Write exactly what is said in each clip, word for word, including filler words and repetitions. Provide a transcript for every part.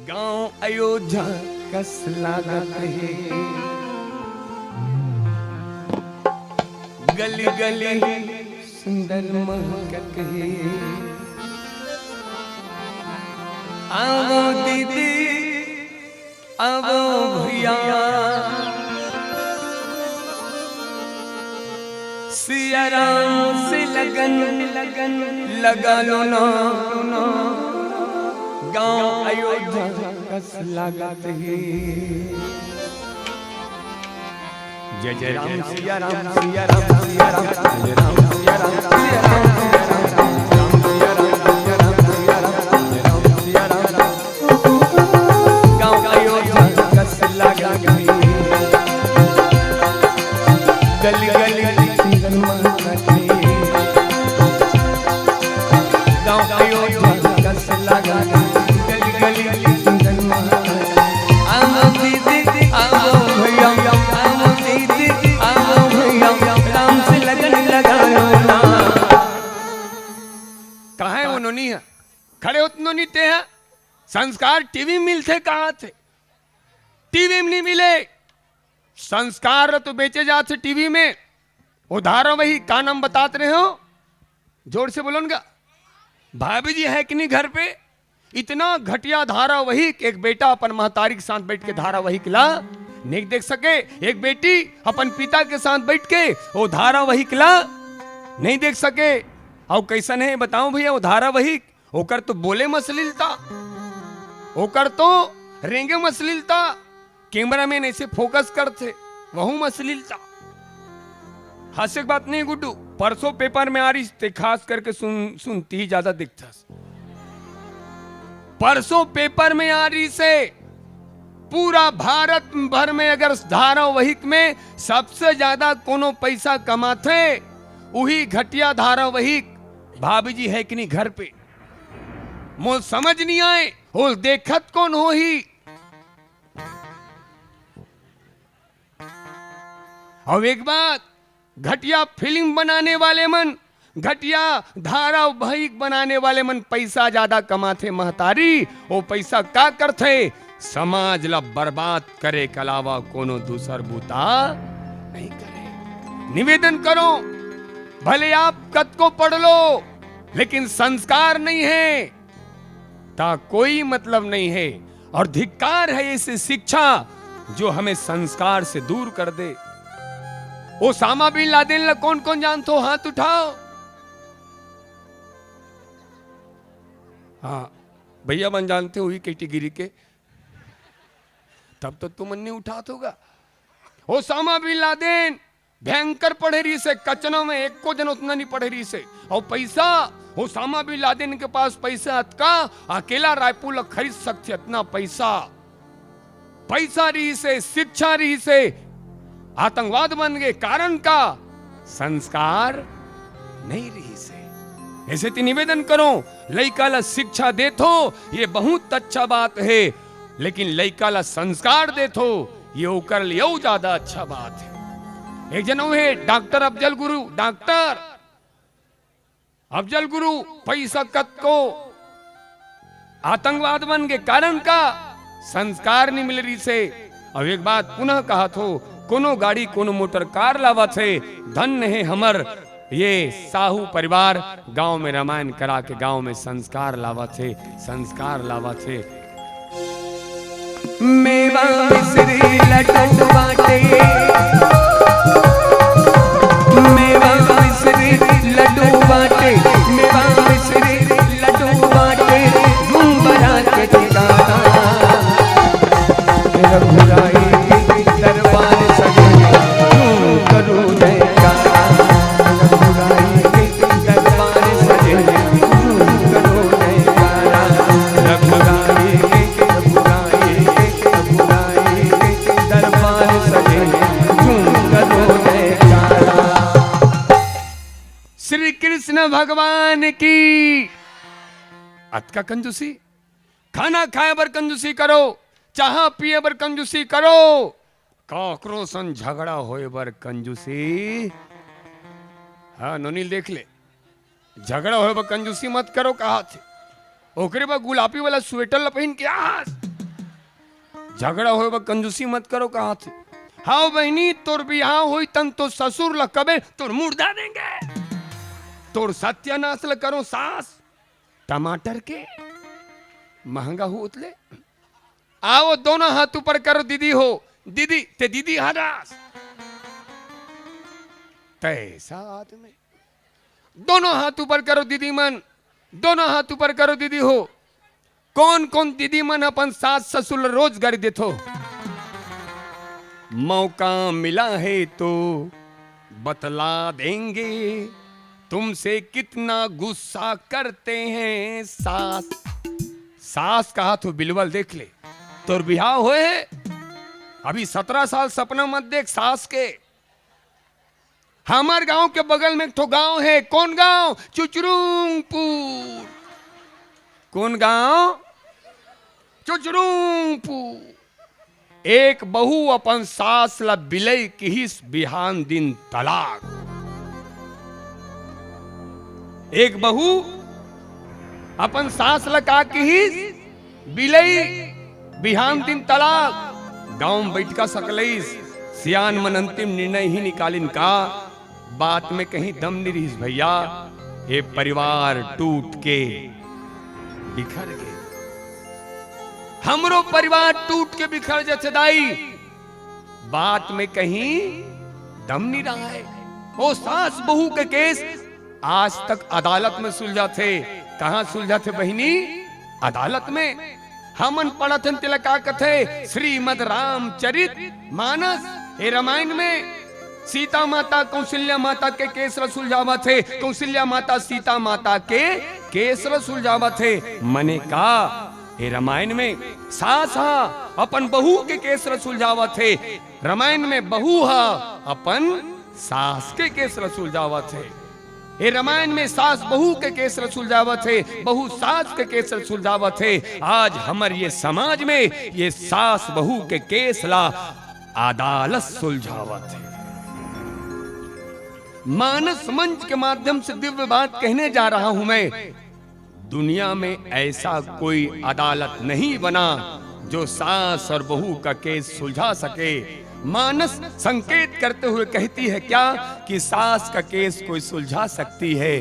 गांव अयोध्या कस लागत हे, गली गली सुंदर महकत हे। आवो दीदी, आवो भैया, सिया राम से लगन, लगन लगा लो ना, गांव अयोध्या कस लागत हे। जय जय राम सिया राम, सिया राम, सिया राम, जय राम सिया राम, सिया राम, सिया राम, राम सिया राम, सिया राम, सिया राम, जय राम सिया राम। गांव अयोध्या कस लागत हे, गली गली सुंदर महकत हे। गांव अयोध्या कस लागत हे, गली गली सुंदर महकत हे। आओ दीदी, आओ भैया, आओ दीदी, आओ भैया, राम से लगन लगा लो ना। कहाँ हे वो नोनी हे? खड़े होत नोनी ते हे। संस्कार टीवी में मिलथे कहाँ थे? टीवी में नहीं मिले। संस्कार तो बेचे जात हे टीवी में। वो धारावाहिक का नाम बतात रहे हो? जोर से बोलो ना। भाभी जी हे कि नहीं घर पे? इतना घटिया धारावाहिक, एक बेटा अपन महतारी के साथ बैठ के धारावाहिक ला नहीं देख सके, एक बेटी अपन पिता के साथ बैठ के वो धारावाहिक ला नहीं देख सके। अउ कैसन हे बताओ भैया वो धारावाहिक? ओकर तो बोले म अश्लीलता, ओकर तो रेंगे म अश्लीलता, कैमरामैन ऐसे फोकस करथे, वहू म अश्लीलता। हास्य के बात नहीं गुड्डू, परसों पेपर में आ रहिस ते, खास करके सुन, सुनती ही ज्यादा दिखथस। परसों पेपर में आ रहिस हे, पूरा भारत भर में अगर धारावाहिक में सबसे ज्यादा कोनो पैसा कमाथे, उही घटिया धारावाहिक भाभी जी हे कि नहीं घर पे। मोर समझ नहीं आए, वो देखत कौन होही? अउ एक बात, घटिया फिल्म बनाने वाले मन, घटिया धारावाहिक बनाने वाले मन पैसा ज्यादा कमाथे महतारी, वो पैसा का करथे? समाज ला बर्बाद करे के अलावा कोनो दूसर बूता नहीं करे। निवेदन करो, भले आप कतको पढ़ लो, लेकिन संस्कार नहीं हे, ता कोई मतलब नहीं हे। और धिक्कार हे ऐसी शिक्षा, जो हमें संस्कार से दूर कर दे। ओसामा बिन लादेन ला कौन कौन जानथो, हाथ उठाओ। हाँ, भैया मन जानथे उही कैटेगरी के, तब तो तुमन नहीं उठात होगा। ओसामा बिन लादेन भयंकर पढ़े रहिस हे, कचना में एको झन ओतना नहीं पढ़े रहिस हे। अउ पैसा, ओसामा बिन लादेन के पास पैसा अतका, अकेला रायपुर ला खरीद सकथे अतना पैसा। पैसा रहिस हे, शिक्षा रहिस हे, आतंकवाद बन गे। कारण का? संस्कार नहीं रहिस हे। ऐसे ती निवेदन करो, लइका ला शिक्षा देथो, ये बहुत अच्छा बात हे, लेकिन लइका ला संस्कार देथो, ये ओकर लिए अउ ज्यादा अच्छा बात हे। एक झन अउ हे डॉक्टर अफजल गुरु, डॉक्टर अफजल गुरु, पैसा कतको, आतंकवाद बन गे। कारण का? संस्कार नहीं मिल रहिस हे। अउ एक बात पुनः कहत हो, कोनो गाड़ी, कोनो मोटर कार लावत हे, धन्य हे हमर ये साहू परिवार, गांव में रामायण करा के गांव में संस्कार लावत हे, संस्कार लावत हे। मेवा मिश्री लड्डू बाटे, मेवा मिश्री लड्डू बाटे, मेवा मिश्री लड्डू बाटे, घुमरा के ठिकाना। रघुराई के दरबार सजे, झूम करो जयकारा। रघुराई के दरबार सजे, झूम करो जयकारा। रघुराई के, रघुराई के, रघुराई के दरबार सजे, झूम करो जयकारा। श्री कृष्ण भगवान की। अतका कंजूसी, खाना खाए बर कंजूसी करो, चाहा पिए बर कंजूसी करो, काकरो सन झगड़ा होए बर कंजूसी। हाँ, नोनी देख ले, झगड़ा होए बर कंजूसी मत करो, कहा थे। ओकरे बर गुलाबी वाला स्वेटर ला पहिन के आ, झगड़ा होय बर कंजूसी मत करो, कहाथे। हाव बहिनी, तोर बिहाव होई तन तो ससुर ल कबे तोर मुर्दा देंगे, तोर सत्यानाश ल करो सास। टमाटर के महंगा होत ले। आओ, दोनों हाथ ऊपर करो, दीदी हो, दीदी, ते दीदी हरास। तैसा आदमी। दोनों हाथ ऊपर करो, दीदी मन, दोनों हाथ ऊपर करो, दीदी हो। कौन कौन दीदी मन अपन सास ससुर ल रोज गारी देथो? मौका मिला है तो बतला देंगे तुमसे कितना गुस्सा करते हैं सास। सास कहाथो बिलवल देख ले, तोर बिहाव होए हे, अभी सतरा साल सपना मत देख सास के। हमर गांव के बगल में एक ठो गांव हे। कौन गांव? चुचरुंगपुर। कौन गांव? चुचरुंगपुर। एक बहू अपन सास ला बिलई किहिस, बिहान दिन तलाक। एक बहू अपन सास ला का किहिस? बिलई, बिहान दिन तलाक। गांव में बइठका सकलइस, सियान मन अंतिम निर्णय ही निकालिन का? बात में कहीं दम नहीं रहिस भैया, ये परिवार टूट के बिखर गे। हमरो परिवार टूट के बिखर जथे दाई, बात में कहीं दम नहीं रहा है। वो सास बहू के केस आज तक अदालत में सुलझाथे। कहाँ सुलझाथे बहिनी? अदालत में। हमन पढ़त हन तेला का कथे? श्रीमद रामचरित मानस। ए रामायण में सीता माता कौशल्या माता के केस ल सुलझावत हे, कौशल्या माता सीता माता के केस ल सुलझावत हे। मने का, ए रामायण में सास हा अपन बहू के केस ल सुलझावत हे, रामायण में बहू हा अपन सास के केस ल सुलझावत हे। ए रामायण में सास बहू के केस ल सुलझावत हे, बहू सास के केस ल सुलझावत हे। आज हमर ये समाज में ये सास बहू के केस ला अदालत सुलझावत हे। मानस मंच के माध्यम से दिव्य बात कहने जा रहा हूं मैं। दुनिया में ऐसा कोई अदालत नहीं बना जो सास और बहू का केस सुलझा सके। मानस संकेत करते हुए कहती है क्या कि सास का केस कोई सुलझा सकती है?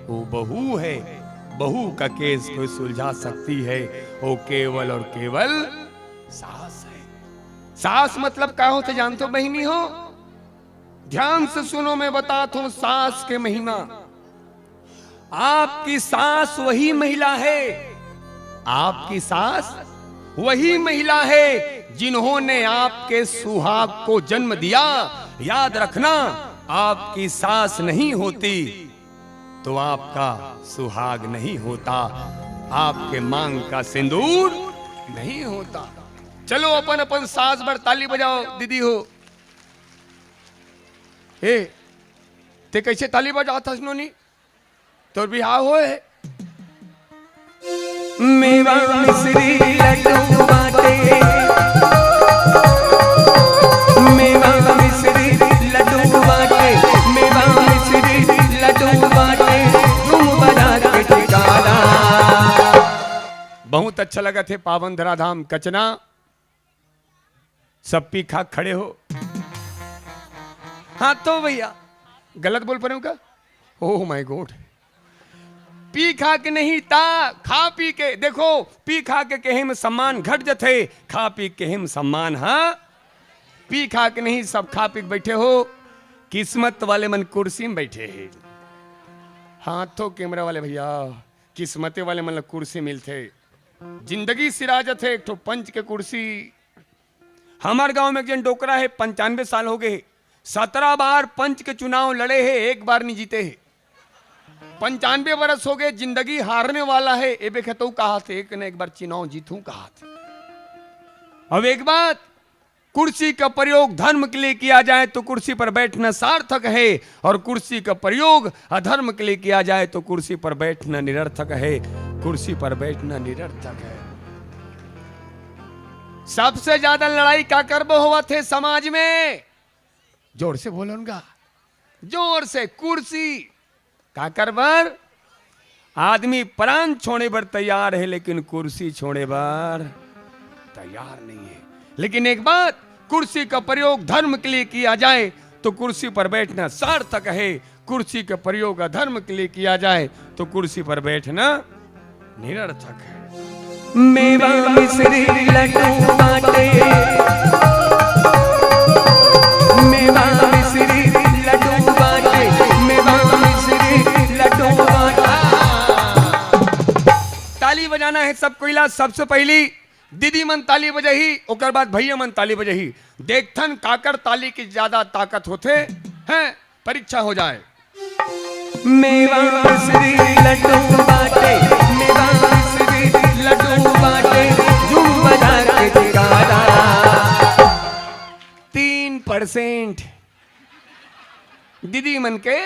वो बहू है। बहू का केस कोई सुलझा सकती है, वो केवल और केवल सास है। सास मतलब का होथे जानथो बहिनी हो? ध्यान से सुनो, मैं बताथों सास के महिमा। आपकी सास वही महिला है, आपकी सास वही महिला है जिन्होंने आपके सुहाग को जन्म दिया। याद रखना, आपकी सास नहीं होती तो आपका सुहाग नहीं होता, आपके मांग का सिंदूर नहीं होता। चलो अपन अपन सास बर ताली बजाओ दीदी हो। ए, ते कैसे ताली बजात हस नोनी? तोर बिहाव होए हे। मेवा मिश्री लड्डू बाटे, मेवा मिश्री लड्डू बाटे, मेवा मिश्री लड्डू बाटे, धूम बाजार के ठिकाना। बहुत अच्छा लगथे पावन धराधाम कचना। सब पी खा खड़े हो। हाँ तो भैया, गलत बोल परे हूँ का? Oh my God। पी खा के नहीं ता, खा पी के। देखो, पी खा के केहे में सम्मान घट जथे, खा पी केहे में सम्मान। हाँ, पी खा के नहीं, सब खा पी के बैठे हो। किस्मत वाले मन कुर्सी में बैठे हे। हाँ तो कैमरा वाले भैया, किस्मते वाले मन ला कुर्सी मिलथे। जिंदगी सिरा जथे एक ठो पंच के कुर्सी। हमर गांव में एक जन डोकरा हे, पंचानबे साल हो गए हे, सतरा बार पंच के चुनाव लड़े हे, एक बार नहीं जीते हे। पंचानबे बरस हो गए, जिंदगी हारने वाला हे। ए बेखे तो कहा थे, एक न एक बार चुनाव जीतूं कहा थे। अब एक बात, कुर्सी का प्रयोग धर्म के लिए किया जाए तो कुर्सी पर बैठना सार्थक है, और कुर्सी का प्रयोग अधर्म के लिए किया जाए तो कुर्सी पर बैठना निरर्थक है। कुर्सी पर बैठना निरर्थक है। सबसे ज्यादा लड़ाई का करबो होवत हे समाज में? जोर से बोलो उनका, जोर से। कुर्सी। काकर बर? आदमी प्राण छोड़े बर तैयार हे, लेकिन कुर्सी छोड़े बर तैयार नहीं हे। लेकिन एक बात, कुर्सी का प्रयोग धर्म के लिए किया जाए तो कुर्सी पर बैठना सार्थक है, कुर्सी का प्रयोग अधर्म के लिए किया जाए तो कुर्सी पर बैठना निरर्थक है। मेवा मिश्री लड्डू बाटे, मेवा मिश्री लड्डू बाटे, मेवा मिश्री लड्डू बाटे। ताली बजाना है सब कोइला। सबसे पहली दीदी मन ताली बजाही, ओकर बाद भैया मन ताली बजाही। देखथन काकर ताली की ज्यादा ताकत होथे, हैं, परीक्षा हो जाए। मेवा मिश्री लड्डू बाटे, मेवा मिश्री लड्डू बाटे, झूम बजा के जयकारा। तीन परसेंट दीदी मन के,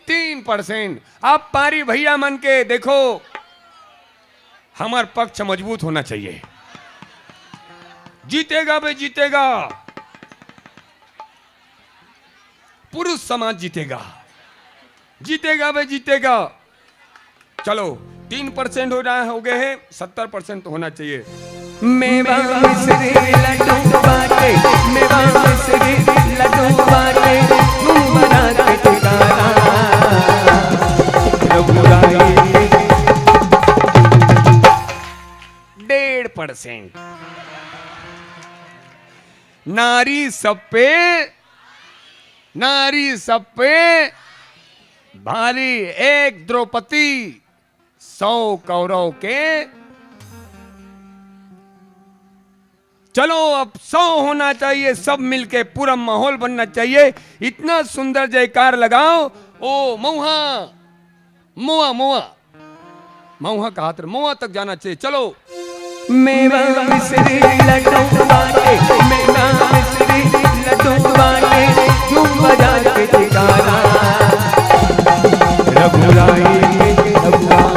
तीन परसेंट। आप पारी भैया मन के देखो, हमार पक्ष मजबूत होना चाहिए। जीतेगा बे, जीतेगा, पुरुष समाज जीतेगा, जीतेगा बे, जीतेगा। चलो, तीन परसेंट हो रहा है, हो गए हैं, सत्तर परसेंट तो होना चाहिए। मेवा मिश्री लड्डू बाटे, मेवा मिश्री लड्डू बाटे, झूम बजा के जयकारा। रघुराई के डेढ़ परसेंट। नारी सब पे, नारी सब पे भारी। एक द्रौपदी सौ कौरव के। चलो, अब सौ होना चाहिए, सब मिलके पूरा माहौल बनना चाहिए। इतना सुंदर जयकार लगाओ। ओ मऊहा, मोआ, मोआ, मऊहा कहात रहे, मोआ तक जाना चाहिए। चलो। मेवा मिश्री लड्डू बाटे, मेवा मिश्री लड्डू बाटे, झूम बजा के जयकारा। रघुराई के रघुराई।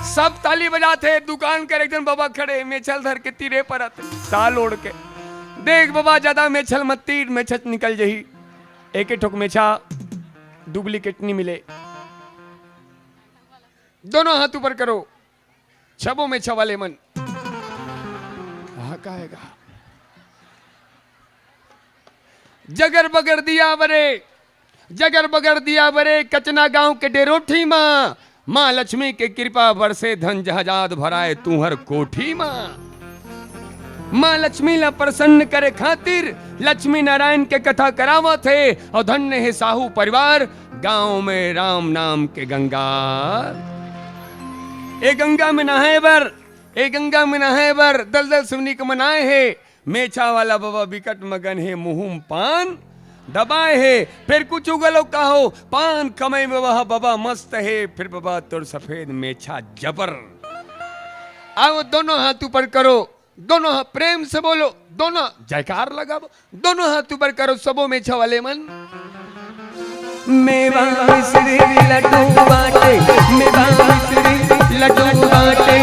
सब ताली बजात हे, दुकान कर एकदम बाबा खड़े, मेछल धर के तीरे परत, साल ओढ़ के। देख बाबा, ज्यादा मेछल मत तीर, मेछा निकल जही। एक एक ठोक मेछा, डुप्लीकेट नहीं मिले। दोनों हाथ ऊपर करो, छबो मेछा वाले मन। हाँ, कहेगा। जगर बगर दिया बरे, जगर बगर दिया बरे, कचना गांव के डेरोठी मा, माँ लक्ष्मी के कृपा बरसे, धन जहाजात भराए तुहर कोठी मा। माँ लक्ष्मी ला प्रसन्न करे खातिर लक्ष्मी नारायण के कथा करावत हे। और धन्य हे साहू परिवार, गांव में राम नाम के गंगा। ए गंगा में नहाए बर, ए गंगा में नहाए बर दलदल सुनी के मनाए हे। मेछा वाला बबा बिकट मगन हे, मुहुम पान दबाए हे। फिर कुछ उगलो कहो, पान कमाई में वह बबा मस्त हे। फिर बबा तोर सफेद मेछा जबर। आओ, दोनों हाथ ऊपर करो, दोनों हाथ प्रेम से बोलो, दोनों जयकार लगाओ, दोनों हाथ ऊपर करो, सबो मेछा वाले मन। मेवा मिश्री लड्डू बाटे, मेवा मिश्री लड्डू बाटे,